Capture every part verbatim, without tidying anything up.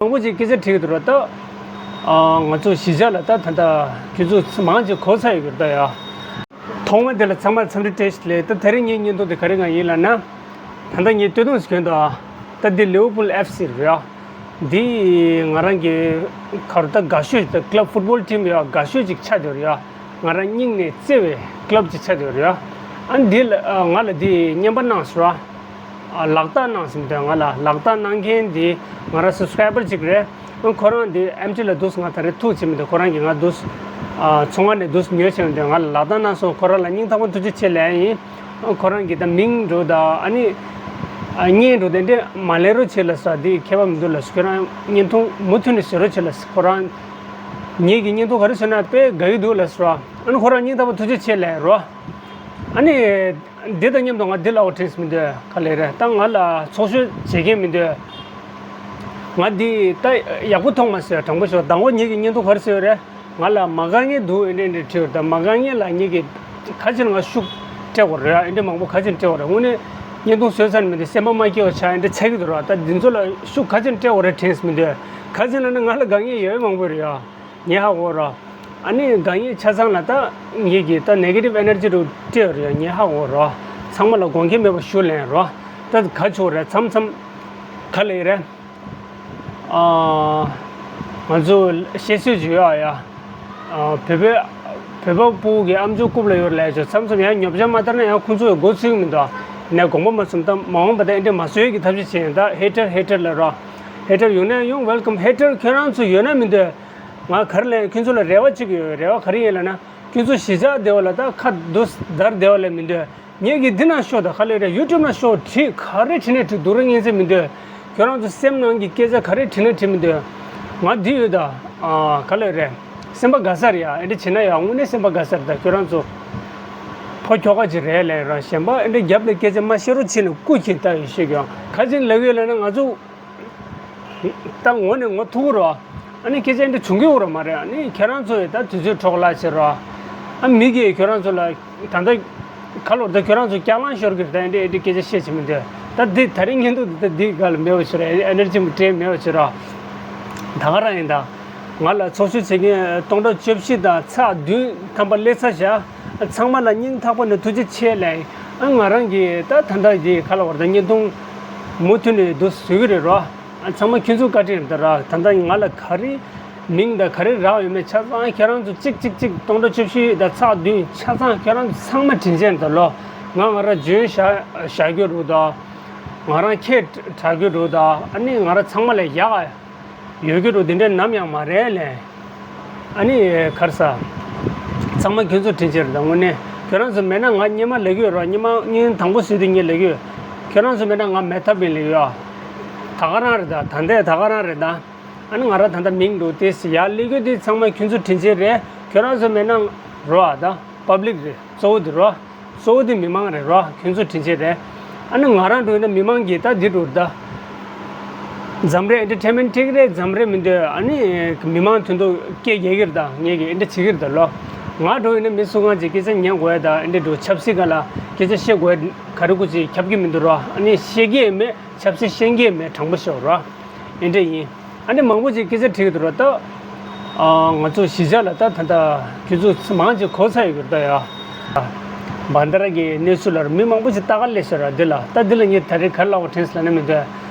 མང་པོ་ཅིག་སྐད་ཆ་དྲིས་ཀྱི་འདུག་ར། ད་ཨ་ང་ཚོ་གཞིས་ཆགས་ལ་ད་ད་ལྟ་ཁྱོད་ཚོ་མང་ཅིག་གོ་ཚར་ཡོད་ཀྱི་རེད་ད་ཡ། ཐོག་མ་དེ་ལ་ཚང་མ་འཚམས་འདྲི་བཀྲ་ཤིས་བདེ་ལེགས། ད་དེ་རིང་ངའི་བརྙན་ཐུང་དེ་ག་རེ་གང་ཡིན་ལབ་ན། ད་ལྟ་ངས་སྟོད་ཐུང་ཞིག་གྱོན་འདུག་ཨ། ད་འདི་ལིའུ་པུལ་ཨེཕ་སི་རེད་ཡ། འདི་ང་རང་གི་ག་རེ་ད་དགའ་ཤོས་ད་ཀླབ་ཕུཊ་བོལ་ཊིམ་ཡ་དགའ་ཤོས་ཅིག་ཆགས་བསྡད་ཡོད་རེད་ཡ། ང་རང་སྙིང་ནས་བརྩེ་བའི་ཀླབ་ཅིག་ཆགས་བསྡད་ཡོད་རེད་ཡ། ཨ་འདི་ལ་ཨ་ང་ལ་འདི་རྔན་པ་གནང་ཟེར་བ། ཨ་ལག་རྟགས་གནང་ཟེར་མི་འདུག་ང་ལ་ལག་རྟགས་གནང་མཁན་འདི་ང་རང་སབ་སི་ཀ་རའི་བར་ཅིག་རེད། ཨ་ཁོ་རང་འདི་ཨེམ་ཆི་ལ་འདུག་ང་ད་རེས་ཐུག་བྱེད་མི་འདུག་ཁོ་རང་གིས་ང་འདུག་ཨ་ཚོང་ཁང་ནས་འདུག་ཉོས་བྱས་མི་འདུག་ང་ལ་ལག་རྟགས་གནང་སོང་། ཁོ་རང་ལ་སྙིང་ཐག་པ་ཐུགས་རྗེ་ཆེ་ལབ་ཡ་ཡིན། ཨ་ཁོ་རང་གིས་ད་མིང་འགྲོ་ད་ཨ་ནི་ཨ་བརྙན་འགྲོ་དེ་འདྲས་མ་ལས་རོགས་བྱེད་ལ་ཟེར། འདི་ཁྱད་པར་མི་འདུག་ལ་ཟེར། ཁྱོད་རང་བརྙན་ཐུང་མུ་མཐུད་ནས་བཟོ་རོགས་བྱེད་ལ་ཟེར། ཁོ་རང་ངེད་ཀྱི་བརྙན་ཐུང་ག་རེ་བཟོས་ན་དཔེ་དགའ་གི་འདུག་ལ་ཟེར། ཨ་ནི་ཁོ་རང་སྙིང་ཐག་པ་ཐུགས་རྗེ་ཆེ་ལབ་རོ། ཨ་ནི། འདི་དང་མཉམ་དུ་ང་འདི་ལབ་དགོས་དྲན་མི་འདུག་ག་ལེ་རེད། ད་ང་ལ་ཚོགས་ཞུགས་བྱེད་མཁན་མི་འདུག་ང་འདི་ད་ཡག་པོ་མཐོང་མ་སོང་། དྲང་པོ་ཞུ་དང་པོ་ངེད་ཀྱི་བརྙན་ཐུང་ག་རེ་བཟོས་ཡོད་རེད། ང་ལ་མ་དགའ་ངེས་འདུག་ཨེ་འདྲ་ཨེ་འདྲ་བྲིས་ཡོད། ད་མ་དགའ་ངེས་ལ་ངེད་ཀྱི་ག་ཅིག་ང་ཤུགས་སྤྲད་དགོས་རེད། ཨེ་འདྲ་མང་པོ་ག་ཅིག་སྤྲད་དགོས་རེད། དངོས་གནས་བརྙན་ཐུང་བཟོས་ཚར་མི་འདུག་སེམས་པ་མ་སྐྱིད་པ་ཆགས་ཨེ་འདྲ་ཆགས་ཀྱི་འདུག་ར། ད་འདི་ཚོ་ལ་ཤུགས་ག་ཅིག་སྤྲད་དགོས་རེད་དྲན་མི་འདུག་ག་ཅིག་ལབ་ན་ང་ལ་དགའ་ངེས་ཡོད་མང་པོ་རེད་ཡ། ངས་ཧ་གོ་ར། ཨ་ནི་དགའ་ཉེ་ཆ་ཚང་ལ་ད་ངེད་ཀྱིས་ད་ནེ་གེ་ཊིབ་ཨེ་ནར་ཇི་རུ་སྤྲད་ཡོད་རེད། ངས་ཧ་གོ་ར། ཚང་མ་ལ་དགོངས་འགལ་མེད་པ་ཞུ་ལེན་ར། ད་ག་ཆོག་རེད། མཚམས་མཚམས་ག་ལེ་རེད། ཨ་ང་ཚོ་བཤད་སྲོལ་ཅིག་ཡོད་ཨ་ཡ། ཨ་བོད་པའི་བོད་པ་ཕྲུ་གུ་གི་ཨམ་ཅོག་རྐུབ་ལ་ཡོད་ལབ་ཅིག་མཚམས་མཚམས་ཡང་ཉོབ་ཆ་མ་བཏང་ན་ཡང་ཁོང་ཚོས་མགོ་ཚོས་ཀྱི་མི་འདུག་ནས་དགོངས་པ་མ་ཚོམ། ད་མ་འོངས་པ་ད་ཨེ་འདྲ་མ་བཟོས་ཀྱི་ཐབས་ཤེས་བྱེད་ཡིན། ད་ཧེ་ཊར་ཧེ་ཊར་ལ་ར། ཧེ་ཊར་ཡོང་ན་ཡོང་། ཝེལ་ཀམ། ཧེ་ཊར་ཁྱོད་རང་ཚོ་ཡོད་ན་མི་འདོད། ང་ག་རེ་ལབ་ཡིན། ཁྱོད་ཚོ་ལ་རེ་བ་གཅིག་ཡོད། རེ་བ་ག་རེ་ཡིན་ལབ་ན། ཁྱོད་ཚོ་གཞིས་ཆགས་སྡེ་བ་ལ་ད་ཁ་བརྡ་བརྡར་སྡེ་བ་ལ་མི་འདོད། ངེད་ཀྱིས་འདི་ན་ཤོག་ད་ག་ལེ་རེད། ཡུ་ཊུབ་ན་ཤོག་བྲིས། ག་རེ་བྲིས་ནས་བྲིས། སྡུག་རུས་ངན་ཚད་མི་འདོད། ཁྱོད་རང་ཚོ་སེམས་ནང་གི་སྐད་ཆ་ག་རེ་བྲིས་ནས་བྲིས་མི་འདོད། ང་འདི་ཡོད་ད། ཨ་ག་ལེ་རེད། སེམས་པ་དགའ་ས་རེད་ཡ། ཨེ་འདྲ་བྱེད་ན་ཡ་དངོས་གནས་སེམས་པ་དགའ་ས་རེད། ད་ཁྱོད་རང་ཚོ་ཕོ་ཁྱོ་ག་ཅིག་རེད་ལབ་ར། གཞན་པ་ཨེ་འདྲ་རྒྱབ་ལ་སྐད་ཆ་མ་བཤད་རོགས་བྱས་ནས་སྐུ་མཁྱེན་ལྟ་ཡོད་ཤེས་ཀྱང་ག་ཅིག་ལབ་ཡོད་ལབ་ན། ང་ཚོ་ད་ངོ་ནས་ངོ་ཐུག་རོགས། ཨ་ནི་སྐད་ཆ་འདི་བྱུང་གི་ཡོད་ར་མ་རེད། ཨ་ནི་ཁྱེད་རང་ཚོ་ཡི་ད་དུས་ཚོད་འཕྲོ་བརླག་བྱེད་རོགས། ཨ་མི་གིས་ཁྱོད་རང་ཚོ་ལ་ད་ལྟ་ག་ལོར་ད་ཁྱོད་རང་ཚོ་སྐྱག་ལང་ཤོར་གི་རེད། ད་འདི་འདི་སྐད་ཆ་བཤད་བྱེད་མི་འདོད། ད་འདི་ད་རིང་བརྙན་ཐུང་འདི་ད་འདི་ག་ལ་མེད་པ་བྱེད་རོགས། ཨེ་ནར་ཇི་མ་སྤྲད་མེད་པ་བྱེད་རོགས། ད་ག་རང་ཡིན། ད་ང་ལ་ཚོགས་ཞུགས་བྱེད་མཁན་སྟོང་ཕྲག་བཅུ་བཞི་དང་ཚེག་བདུན་ཐམ་པ་སླེབས་ཚར་བཞག་ཚང་མ་ལ་སྙིང་ཐག་པ་ནས་ཐུགས་རྗེ་ཆེ་ལབ། ཨ་ང་རང་གིས་ད་ད་ལྟ་འདི་ག་ལ་བར་ད་བརྙན་ཐུང་མུ་མཐུད་ནས་འདུག་བཟོ་གི་རེད་རོ། ཨ་ཚང་མ་ཁྱོད་ཚོ་བཀའ་དྲིན་རེད་ད་ར། ད་ལྟ་ང་ལ་ག་རེ་མིང་དང་ག་རེ་རག་ཡོད་མེད་ཆ་ཚང་ཁྱེད་རང་ཚོ་གཅིག་གཅིག་གཅིག་སྟོང་ཕྲག་བཅུ་བཞི་དང་ཚེག་བདུན་ཆ་ཚང་ཁྱེད་རང་ཚོ་ཚང་མ་དྲིན་ཆེན་ད་ལོ། ང་ང་རང་འཇོན་བཞག་བཞག་རྒྱུ་རུ་ད། ང་རང་ཁྱེད་དྲག་རྒྱུ་རུ་ད། ཨ་ནི་ང་རང་ཚང་མ་ལས་ཡག་ཡོད་རྒྱུ་རུ་དེ་འདྲའི་ནམ་ཡང་མ་རེད་ལས། ཨ་ནི་ག་རེ་ཟ། ཚང་མ་ཁྱོད་ཚོ་དྲིན་ཆེ་རེད་ད། དངོས་གནས་ཁྱོད་རང་ཚོ་མེད་ན་ང་སྔོན་མ་ལབ་ཀྱི་ཡོད་ར། སྔོན་མ་བརྙན་དང་པོ་བཟོས་དུས་ངས་ལབ་ཀྱི་ཡོད། ཁྱོད་རང་ཚོ་མེད་ན་ང་མེད་ཐབས་མེད་ལབ་ཀྱི་ཡོད། ད་ག་རང་རེད་ད། ད་ལྟའི་ད་ག་རང་རེད་ད། ཨ་ནི་ང་རང་ད་ལྟ་མིང་འགྲོ་དེ་ཡར་སླེབས་རྒྱུ་དེ་ཚང་མ་ཁྱོད་ཚོ་དྲིན་ཆེ་རེད། ཁྱོད་རང་ཚོ་མེད་ན་རོ་ཨ་ད་པབ་ལིག་རེད། གཙོ་བོ་དེ་རོ། གཙོ་བོ་དེ་མི་མང་རེད་རོ། ཁྱོད་ཚོ་དྲིན་ཆེ་རེད། ཨ་ནི་ང་རང་འགྲོ་ཡིན་ན་མི་མང་གིས་ད་འདི་འགྲོ་ད། འཛམ་རེ་ཨེན་ཊར་ཊེན་མེན་ཊི་ཁྲིག་རེད། འཛམ་རེ་མི་འདོད། ཨ་ནི་མི་མང་དོན་དུ་སྐད་རྒྱག་གི་རེད་ད། ངས་ཀྱི་ཨེ་འདྲ་བྱེད་ཀྱི་རེད་ད་ལོ། ང་འགྲོ་ཡིན་ན་མི་སུ་གང་ཅིག་སྐད་ཆ་ཉན་དགོས་ཡ་ད། ཨེ་འདྲ་འགྲོ་ཆབ་སྲིད་སྒང་ལ་སྐད་ཆ་བཤད་དགོས་ཡ་ག་རེ་སྐུ་ཅིག་ཁྱབ་ཀྱི་མི་འདུག་རོ། ཨ་ནི་བཤད་ཀྱི་ཡང་མེད། ཆབ་སྲིད་ཤེས་ཀྱི་ཡང་མེད། དྲང་པོ་ཤོད་རོ། ཨེ་འདྲ་ཡིན། ཨ་ནི་མང་པོ་ཅིག་སྐད་ཆ་དྲིས་ཀྱི་འདུག་ར་ད། ཨ་ང་ཚོ་གཞིས་ཆགས་ལ་ད་ད་ལྟ་ཁྱོད་ཚོ་མང་ཅིག་གོ་ཚར་ཡོད་ཀྱི་རེད་ད་ཡ། བན་དྷ་ར་གི་གནས་ཚུལ་ལ་མི་མང་པོ་ཅིག་ལྟ་ག་སླེབས་ཤག་ར་འདི་ལ། ད་འདི་ལ་ངས་ད་རེས་ག་རེ་ལབ་དགོས་དྲན་སོང་ལབ་ན་མི་འདོད།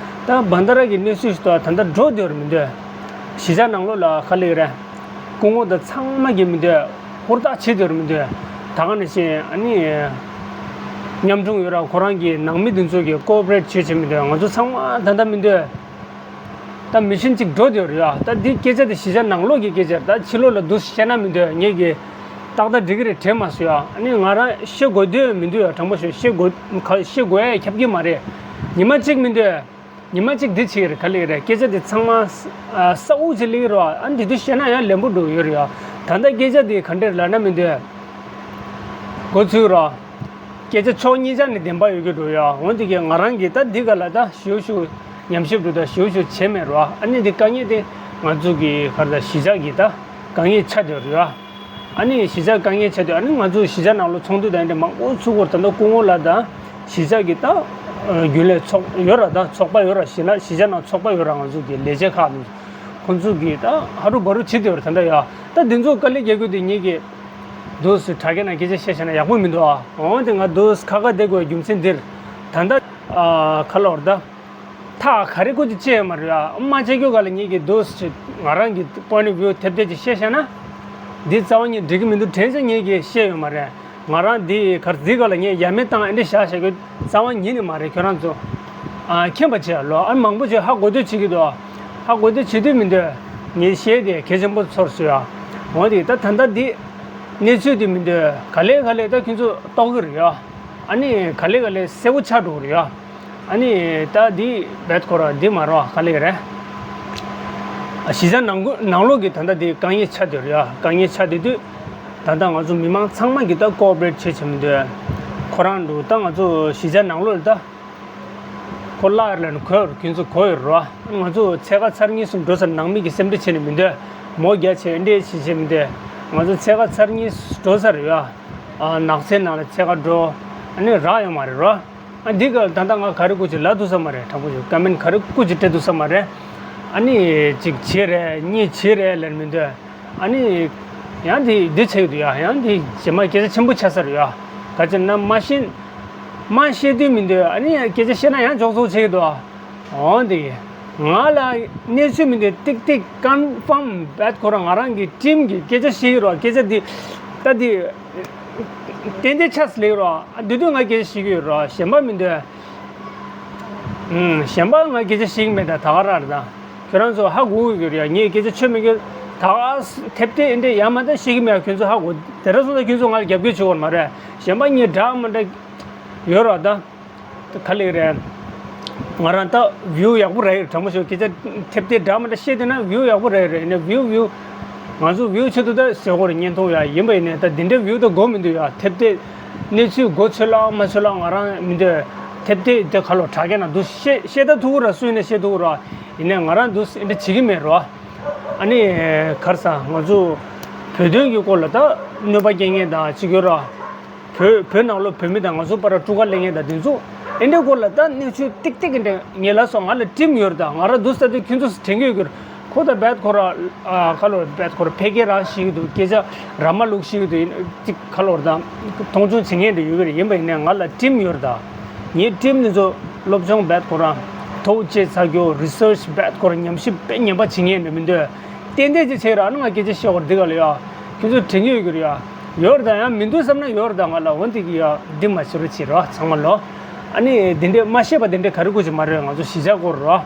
ད་བན་དྷ་ར་གི་གནས་ཚུལ་ཞིག་ད་ད་ལྟ་འགྲོ་བསྡད་ཡོད་རེད་མི་འདོད། གཞིས་ཆགས་ནང་ལོགས་ལ་ག་ལབ་ཀྱི་རེད། སྐུ་ངོ་དང་ཚང་མ་གིས་མི་འདོད། ཧུར་ཐག་བྱེད་བསྡད་ཡོད་རེད་མི་འདོད། ད་ག་ནང་བཞིན་ཨ་ནི་ཉམ་ཆུང་ཡོད་ར། ཁོ་རང་གི་ནང་མི་དེ་ཚོ་གིས་ཀོ་ཨོ་པ་རེཊ་བྱེད་བྱེད་མི་འདོད། ང་ཚོ་ཚང་མ་ད་ལྟ་མི་འདོད། ད་མི་ཤིན་ཅིག་འགྲོ་བསྡད་ཡོད་རེད་ཡ། ད་འདི་སྐད་ཆ་དེ་གཞིས་ཆགས་ནང་ལོགས་ཀྱི་སྐད་ཆ་རེད། ད་ཕྱི་ལོགས་ལ་འདུག་བཤད་ན་མི་འདོད། ངས་ཀྱི་ཏག་ཏག་འགྲིག་གི་རེད་དྲན་མ་སོང་ཡ། ཨ་ནི་ང་རང་བཤད་དགོས་འདོད་མི་འདུག་ཡ། དྲང་པོ་ཞུ། བཤད་དགོས་ག་བཤད་དགོས་ཡ་ཁྱབ་ཀྱི་མ་རེད། ཉི་མ་གཅིག་མི་འདོད། ཉི་མ་གཅིག་འདི་བྱེད་ཀྱི་རེད། ག་ལེ་རེད། སྐད་ཆ་དེ་ཚང་མ་ས་ས་འུག་ཅིག་ལེན་རོགས། ཨ་ནི་དེ་དུས་བཤད་ན་ཡང་ལན་པོ་འགྲོ་ཡོད་རེད་ཡ། ད་ལྟ་སྐད་ཆ་དེ་ག་འདྲས་ལབ་ན་མི་འདོད། མགོ་ཚོས་རོགས། སྐད་ཆ་ཕྱོགས་གཉིས་ཆ་ནས་བདེན་པ་ཡོད་ཀྱི་འགྲོ་ཡ། འོན་ཏེ་ཀྱི་ང་རང་གིས་ད་འདི་ག་ལ་ད་ཞིའུ་ཞིའུ་ཉམས་ཞིབ་འགྲོ་ད་ཞིའུ་ཞིའུ་བྱས་མེད་རོ། ཨ་ནི་འདི་དཀའ་ངལ་དེ་ང་ཚོ་གི་ག་རེ་ད་གཞིས་ཆགས་ཀྱི་ད་དཀའ་ངལ་ཆགས་བསྡད་རེད་ཡ། ཨ་ནི་གཞིས་ཆགས་དཀའ་ངལ་ཆགས་དུས་ཨ་ནི་ང་ཚོ་གཞིས་ཆགས་ནང་ལོ་ཚོགས་འདུ་དང་འདྲ་མང་པོ་ཚུགས་སྐོར་ད་ལྟ་སྐུ་ངོ་ལ་ད་གཞིས་ཆགས་ཀྱི་ད་རྒྱུན་ལས་ཚོགས་ཡོད་ར། ད་ཚོགས་པ་ཡོད་ར། གཞིས་ལ་གཞིས་ཆགས་ནང་ཚོགས་པ་ཡོད་ར། ང་ཚོ་གི་ལས་བྱེད་ཁག་ནང་ ཁོང་ཚོ་གིས་ད་ཧ་རུ་བ་རུ་བྱེད་དེ་བར་ད་ལྟ་ཡ། ད་འདི་ཚོ་དཀའ་ལས་རྒྱག་རྒྱུ་དེ་ངེད་ཀྱིས་འདུག་སེ་དྲ་རྒྱ་ནང་སྐད་ཆ་བཤད་བཤད་ན་ཡག་པོ་མི་འདུག་ཨ། འོན་ཏེ་ང་འདུག་སེ་ཁ་ཁ་བསྡད་དགོས་རྒྱུ་མཚན་འདིར་ད་ལྟ་ཨ་ཁ་ལོར་ད་ཐག་ག་རེ་ཀོ་ཅིག་བཅད་ཡོད་མ་རེད་ཨ། མ་བཅད་རྒྱུ་ག་ལ་ངེད་ཀྱིས་འདུག་སེ་ང་རང་གི་པོ་ཡིན་ཊི་ཨོཕ་བིའུ་ཐེབས་ཐེབས་ཅིག་བཤད་བཤད་ན་འདི་རྩ་བ་ཉིད་འགྲིག་གི་མི་འདུག་དྲན་ཚེ་ངེད་ཀྱིས་བཤད་ཡོད་མ་རེད། ང་རང་འདི་གར་འདི་ག་ལ་ངས་ཡ་མེད་བཏང་ཨེ་འདྲ་བཞག་བཞག་གི་རྩ་བ་ཉིད་ནས་མ་རེད། ཁྱོད་རང་ཚོ་ཨ་མཁྱེན་པ་བྱས་ལོ། ཨ་མང་པོ་ཅིག་ཧ་གོ་འདོད་བྱེད་ཀྱི་འདུག་ཧ་གོ་འདོད་བྱེད་དུས་མི་འདོད་ངས་བཤད་དེ་གལ་ཆེན་པོ་ཚོར་སོང་ཡ། འོ་དེ་ད་ད་ལྟ་འདི་གནས་ཚུལ་དེ་མི་འདོད་ག་ལེ་ག་ལེ་ད་ཁྱོད་ཚོ་རྟོགས་ཀྱི་རེད་ཡ། ཨ་ནི་ག་ལེ་ག་ལེ་གསལ་པོ་ཆགས་འགྲོ་གི་རེད་ཡ། ཨ་ནི་ད་འདི་བེད་ཁོ་ར་འདི་མ་རོ་ག་ལེ་རེད། གཞིས་ཆགས་ནང་ཁུལ་ནང་ལོགས་ཀྱི་ད་ལྟ་འདི་དཀའ་ངལ་ཆགས་བསྡད་རེད་ཡ། དཀའ་ངལ་ཆགས་བསྡད་དུས་ད་ལྟ་ང་ཚོ་མི་མང་ཚང་མ་གིས་ད་ཀོ་ཨོ་པ་རེ་ཊི་བྱེད་བྱེད་མི་འདོད། ཁོ་རང་འདུག་ད་ང་ཚོ་གཞིས་ཆགས་ནང་ལོགས་ལ་ད་ཁོ་བརླག་ཡོད་ལ་ནི་གོ་ཡོད་རེད། ཁྱོད་ཚོ་གོ་ཡོད་རེད། ང་ཚོ་ཚད་བཀག་ཚར་གཉིས་གསུམ་འགྲོ་ས་ནང་མི་གིས་སེམས་ཁྲལ་བྱེད་ནི་མི་འདོད། མོ་རྒྱ་ཆེ་འདྲེ་བྱེད་བྱེད་མི་འདོད། ང་ཚོ་ཚད་བཀག་ཚར་གཉིས་འགྲོ་ས་རེད་ཡ། ནགས་ཚལ་ནང་ལ་ཚད་བཀག་འགྲོ། ཨ་ནི་རག་ཡོད་མ་རེད་རོ། ཨ་འདི་ག་ད་ལྟ་ང་ག་རེ་སྐུ་ཅིག་ལབ་ཐུབ་ས་མ་རེད། དྲང་པོ་ཞུ་ཀ་མེན་ག་རེ་སྐུ་ཅིག་སྤྲད་ཐུབ་ས་མ་རེད། ཨ་ནི་གཅིག་བྱེད་རེད་གཉིས་བྱེད་རེད་ལབ་མི་འདོད། ཨ་ནི་ཡང་འདི་འདི་བྱེད་ཀྱི་འདུག་ཡ། ཡང་འདི་རྗེས་མ་སྐད་ཆ་ཆེན་པོ་ཆགས་ས་རེད་ཡ། ག་ཅི་ན་མ་ཤེས་མ་ཤེས་དུས་མི་འདོད། ཨ་ནི་སྐད་ཆ་བཤད་ན་ཡང་འཇོག་ཚོགས་བྱེད་ཀྱི་འདུག་འོ་འདི། ང་ལ་གནས་ཚུལ་མི་འདི་ཏིག་ཏིག་ཀོན་ཕརམ་བེད་ཁོ་རང་ང་རང་གི་ཊིམ་གི་སྐད་ཆ་བཤད་ཀྱི་རོགས། སྐད་ཆ་འདི་ད་འདི་ཏན་ཏན་ཆགས་སུ་ལེགས་རོགས། འདི་དུས་ང་སྐད་ཆ་བཤད་ཀྱི་ཡོད་རོགས། གཞན་པ་མི་འདོད། ཨུམ། གཞན་པ་ང་སྐད་ཆ་བཤད་ཀྱི་མེད། ད་ད་ག་རང་རེད། ད་ཁྱོད་རང་ཚོ་ཧ་གོ་གི་ཡོད་རེད་ཡ། ངས་སྐད་ཆ་ཆོད་མེད་ཀྱི་ད་ག་ཐེབས་ཐེབས་འདི་ཡ་མ་ད་བཤད་ཀྱི་མེད། ཁྱོད་ཚོ་ཧ་གོ་དེ་ར་སོང་ད་ཁྱོད་ཚོ་ང་ལ་རྒྱབ་སྐྱོར་བྱེད་དགོས་མ་རེད། གཞན་པ་ངས་འདྲ་མི་འདྲ་ཡོད་རོགས་ད། ག་ལེ་རེད། ང་རང་ད་བིའུ་ཡག་པོ་རག་ཡོད། དྲང་པོ་ཞུ་སྐད་ཆ་ཐེབས་ཐེབས་འདྲ་མི་འདྲ་བཤད་དེ་ན་བིའུ་ཡག་པོ་རག་ཡོད་རེད། ཡིན་ན་བིའུ་བིའུ་ང་ཚོ་བིའུ་ཆེད་དུ་ད་ཟེར་དགོས་རེད། བརྙན་ཐུང་ཡ་ཡིན་པ་ཡིན་ནའི་ད་འདི་འདྲའི་བིའུ་ད་དགོས་མི་འདུག་ཡ། ཐེབས་ཐེབས་གནས་ཚུལ་མགོ་ཚོས་ལ་མ་ཚོས་ལ་ང་རང་མི་འདོད། ཐེབས་ཐེབས་དེ་ག་ལོ་དྲ་རྒྱ་ནང་འདུག་བཤད་བཤད་ད་ཐུག་གི་ར། སུ་ཡིན་ན་བཤད་ཐུག་གི་ར། ཡིན་ནའི་ང་རང་འདུག་འདི་འདྲ་བྱེད་ཀྱི་མེད་རོ། ཨ་ནི་ག་རེ་ཟ་ང་ཚོ་བོད་དོན་གྱི་སྐོར་ལ་ད་གནོད་པ་སྐྱེལ་མཁན་དང་གཅིག་ཡོད་ར། བོད་བོད་ནང་ལོགས་བོད་མི་དང་ང་ཚོ་བར་དཀྲུག་ཁ་སླེབས་མཁན་དང་དེ་ཚོ་ཨེ་འདྲའི་སྐོར་ལ་ད་གནས་ཚུལ་ཏིག་ཏིག་གི་འདྲ་ངས་ལབ་སོང་། ང་ལ་ཊིམ་ཡོད་རེད། ད་ང་རང་འདུག་ས་དེ་ཁྱོད་ཚོ་དྲན་གྱི་ཡོད་གི་རེད། ཁོ་ད་རྦད་ཁོ་ར་ཨ་ཁ་ལོ་རྦད་ཁོ་ར་ཕལ་སྐད་རང་བཤད་ཀྱི་འདུག་སྐད་ཆ་ར་མ་ལུག་བཤད་ཀྱི་འདུག་ཅིག་ཁ་ལོ་ར་ད་མཐོང་ཆུང་བྱེད་མཁན་འདྲ་ཡོད་གི་རེད། ཡིན་པ་ཡིན་ནའི་ང་ལ་ཊིམ་ཡོད་རེད། ད་ངའི་ཊིམ་འདི་ཚོ་སློབ་སྦྱོང་རྦད་ཁོ་ར་ཐོག་བཅད་ཚར་རྒྱུ་རི་སར་ཆི་རྦད་ཁོ་ར་ཉམས་ཞིབ་དཔེ་ཉམས་པ་བྱེད་མཁན་འདྲ་མི་འདུག་ཏན་ཏན་ཅིག་བྱས་ར་ཨ་ནི་ང་སྐད་ཆ་བཤད་དགོས་རེད། འདི་ག་ལ་ཡ་ཁྱོད་ཚོ་དྲན་གྱི་ཡོད་གི་རེད་ཡ། ཡོད་རེད་ད། ཡང་མི་འདུག་བསམ་ན་ཡོད་རེད་ད། ང་ལ་འོན་ཏེ་གི་ཡ་འདི་མ་བྱེད་རོགས་བྱེད་རོགས་ཚང་མ་ལོ། ཨ་ནི་འདི་འདྲས་མ་ཤེས་པ་འདི་འདྲས་ག་རེ་དགོས་ཀྱི་མ་རེད། ང་ཚོ་གཞིས་ཆགས་སྐོར་རོ།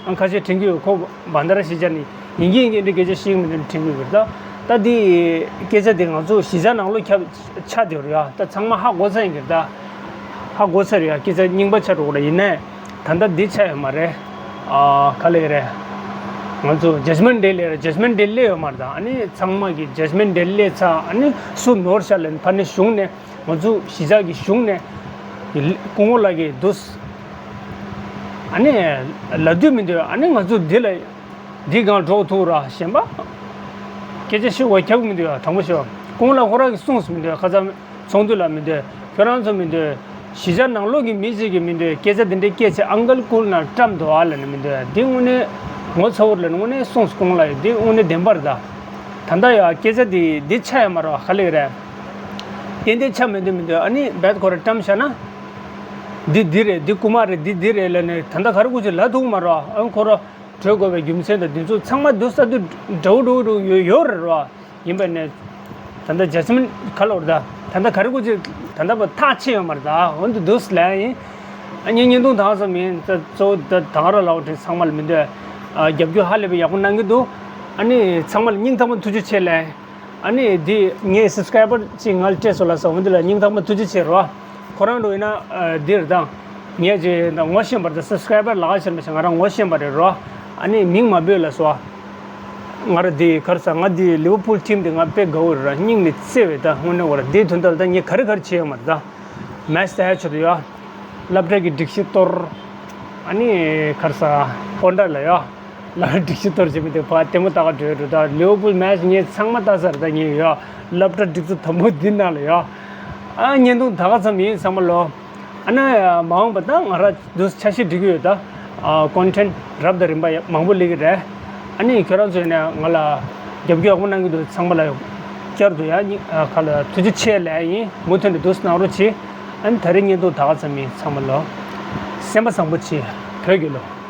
ཨ་ཁ་ཤས་དྲན་གྱི་ཡོད། ཁོ་བན་དྷ་ར་གཞིས་ཆགས་ནས་ཡིན་གྱི་ཡིན་གྱི་འདི་སྐད་ཆ་བཤད་ཀྱི་མི་འདུག་དྲན་གྱི་ཡོད་གི་རེད་ད། ད་འདི་སྐད་ཆ་འདི་ང་ཚོ་གཞིས་ཆགས་ནང་ལོགས་ཁྱབ་ཆགས་བསྡད་ཡོད་རེད་ཡ། ད་ཚང་མ་ཧ་གོ་ཚར་ཡིན་གྱི་རེད་ད། ཧ་གོ་ཚར་རེད་ཡ། སྐད་ཆ་རྙིང་པ་ཆགས་འགྲོ་གི་རེད། ཡིན་ནའི་ད་ལྟ་འདི་ཆགས་ཡོད་མ་རེད། ཨ་ག་ལེ་རེད། ང་ཚོ་ཇཇ་མེན་ཊི་ཌེ་སླེབས་རེད། ཇཇ་མེན་ཊི་ཌེ་སླེབས་ཡོད་མ་རེད་ད། ཨ་ནི་ཚང་མ་གིས་ཇཇ་མེན་ཊི་ཌེ་སླེབས་ཚར། ཨ་ནི་སུ་ནོར་ཤག་ལབ་ན་ཕ་ནི་གཞུང་ནས་ང་ཚོ་གཞིས་ཆགས་ཀྱི་གཞུང་ནས་སྐུ་ངོ་ལགས་ཀྱིས་འདུག་ཨ་ནི་ལབ་དུས་མི་འདུག་ཨ་ནི་ང་ཚོ་འདི་ལ་འདི་སྒང་འགྲོ་ཐུབ་ར། གཞན་པ་སྐད་ཆ་བཤད་དགོས་ཁྱབ་མི་འདུག་ཡ། དྲང་པོ་ཤོད། སྐུ་ངོ་ལགས་ཁོ་རང་གིས་གསུངས་སུ་མི་འདུག་ཁ་ཚ་ཚོགས་འདུ་ལ་མི་འདོད། ཁྱོད་རང་ཚོ་མི་འདོད། གཞིས་ཆགས་ནང་ལོགས་ཀྱི་མི་གཅིག་གིས་མི་འདོད། སྐད་ཆ་འདི་འདྲའི་སྐད་ཆ་ཨང་ཀལ་སྐུ་ངོ་ལ་བཀྲམ་འདུག་ཨ་ལབ་ནས་མི་འདོད། འདི་དངོས་གནས་ངོ་ཚ་བོར་ལབ་ནས་དངོས་གནས་གསུངས་སོང་། སྐུ་ངོ་ལགས་ཡོད། འདི་དངོས་གནས་བདེན་པ་རེད་ད། ད་ལྟ་ཡ་སྐད་ཆ་འདི་འདི་ཆགས་ཡོད་མ་རེད་བ། ག་ལེ་རེད། ཏན་ཏན་ཆགས་མི་འདུག་མི་འདུག་ཨ་ནི་རྦད་ཁོ་ར་བཀྲམ་བཞག་ན། འདི་འདི་རེད། འདི་རྐུ་མ་རེད། འདི་འདི་རེད་ལབ་ནས་ད་ལྟ་ག་རེ་དགོས་ཀྱི་ལབ་ཐུབ་ཀྱི་མ་རེད་བ། ཨ་ཁོ་ར། གྲོལ་དགོས་པའི་རྒྱུ་མཚན་དང་འདི་ཚོ་ཚང་མ་འདུག་ས་འདུག་འདྲ་བོ་འདྲ་བོ་འདྲ་བོ་ཡོད་ཡོད་རེད་རོ། ཡིན་པ་ནས་ད་ལྟ་ཇ་སི་མིན་ག་ལོར་ད་ད་ལྟ་ག་རེ་དགོས་ཀྱི་ད་ལྟ་བ་ཐག་ཆད་ཡོད་མ་རེད་ད། འོན་ཏེ་འདུག་སེ་ལབ་ཡིན། ཨ་ངས་བརྙན་ཐུང་དག་ཙམ་ཡིན། ད་གཙོ་བོ་ད་དང་ར་ལའོ་དྲིན་ཚང་མ་ལ་མི་འདོད། ཨ་རྒྱབ་སྐྱོར་ཧ་ལས་པའི་ཡག་པོ་གནང་གི་འདུག་ཨ་ནི་ཚང་མ་ལ་སྙིང་ཐག་པ་ཐུགས་རྗེ་ཆེ་ལབ་ཡིན། ཨ་ནི་འདི་ངའི་སབ་སི་ཀ་རའི་བར་ཅིག་ང་ལ་སྤྲད་སོང་ལབ་སོང་། འོན་ཏེ་ལ་སྙིང་ཐག་པ་ཐུགས་རྗེ་ཆེ་རོ། ཁོ་རང་འགྲོ་ཡིན་ན་ཨ་འདིར་དང་། ངས་ཅིག་ད་ངོ་ཤེས་པ་རེད་ད། སབ་སི་ཀ་རའི་བར་ལག་ཁ་ཤར་མ་ཤར་ང་རང་ངོ་ཤེས་པ་རེད་རོ། ཨ་ནི་མིང་མ་འབོད་ལབ་སོང་། ང་རང་འདི་ག་རེ་ཟ། ང་འདི་ལི་ཝར་ཕུལ་ཊིམ་འདི་ང་དཔེ་དགའ་བོ་རེད་ར། སྙིང་ནས་བརྩེ་བས་ད་དངོས་གནས་བ་ར། འདིའི་དོན་དག་ལ་ད་ངས་ག་རེ་ག་རེ་བྱས་ཡོད་མ་རེད་ད། མེ་ཆི་ད་ཡ་ཆོད་དུ་ཡོད། སློབ་གྲྭ་གི་སྒྲིག་གཞི་གཏོར། ཨ་ནི་ག་རེ་ཟ། སྤོན་ཊར་ལ་ཡོད། ལ་སྒྲིག་གཞི་གཏོར་བྱེད་མི་དེ་ཕ་ལྟད་མོ་ལྟ་ག་འགྲོ་འགྲོ། ད་ལི་ཝར་ཕུལ་མེ་ཆི་ངས་ཚང་མ་ལྟ་ཚར། ད་ངས་ཡོད་སློབ་གྲྭ་སྒྲིག་འཛུགས་དང་པོ་འདི་ནང་ལ་ཡོད། ཨ་བརྙན་ཐུང་ད་ག་ཙམ་ཡིན་ཚང་མ་ལོ། ཨ་ནི་མ་འོངས་པ་ད་ང་རང་འདུག་འཆར་གཞི་སྒྲིག་གི་ཡོད་ད། ཨ་ཀོན་ཊེན་ཊི་རབ་དང་རིམ་པ་ཡ་མང་པོ་སླེབས་ཀྱི་རེད། ཨ་ནི་ཁྱོད་རང་ཚོས་ནས་ང་ལ་རྒྱབ་སྐྱོར་ཡག་པོ་གནང་གི་འདུག་ཚང་མ་ལ་བསྐྱར་དུ་ཡང་ཨ་ཁ་ལ་ཐུགས་རྗེ་ཆེ་ལབ་ཡིན། མུ་མཐུད་ནས་འདུག་གནང་རོགས་གྱིས། ཨ་ནི་ད་རེས་བརྙན་ཐུང་ད་ག་ཙམ་ཡིན། ཚང་མ་ལ་སེམས་པ་བཟང་པོ་བྱེད། བོད་ཀྱི་ལོ།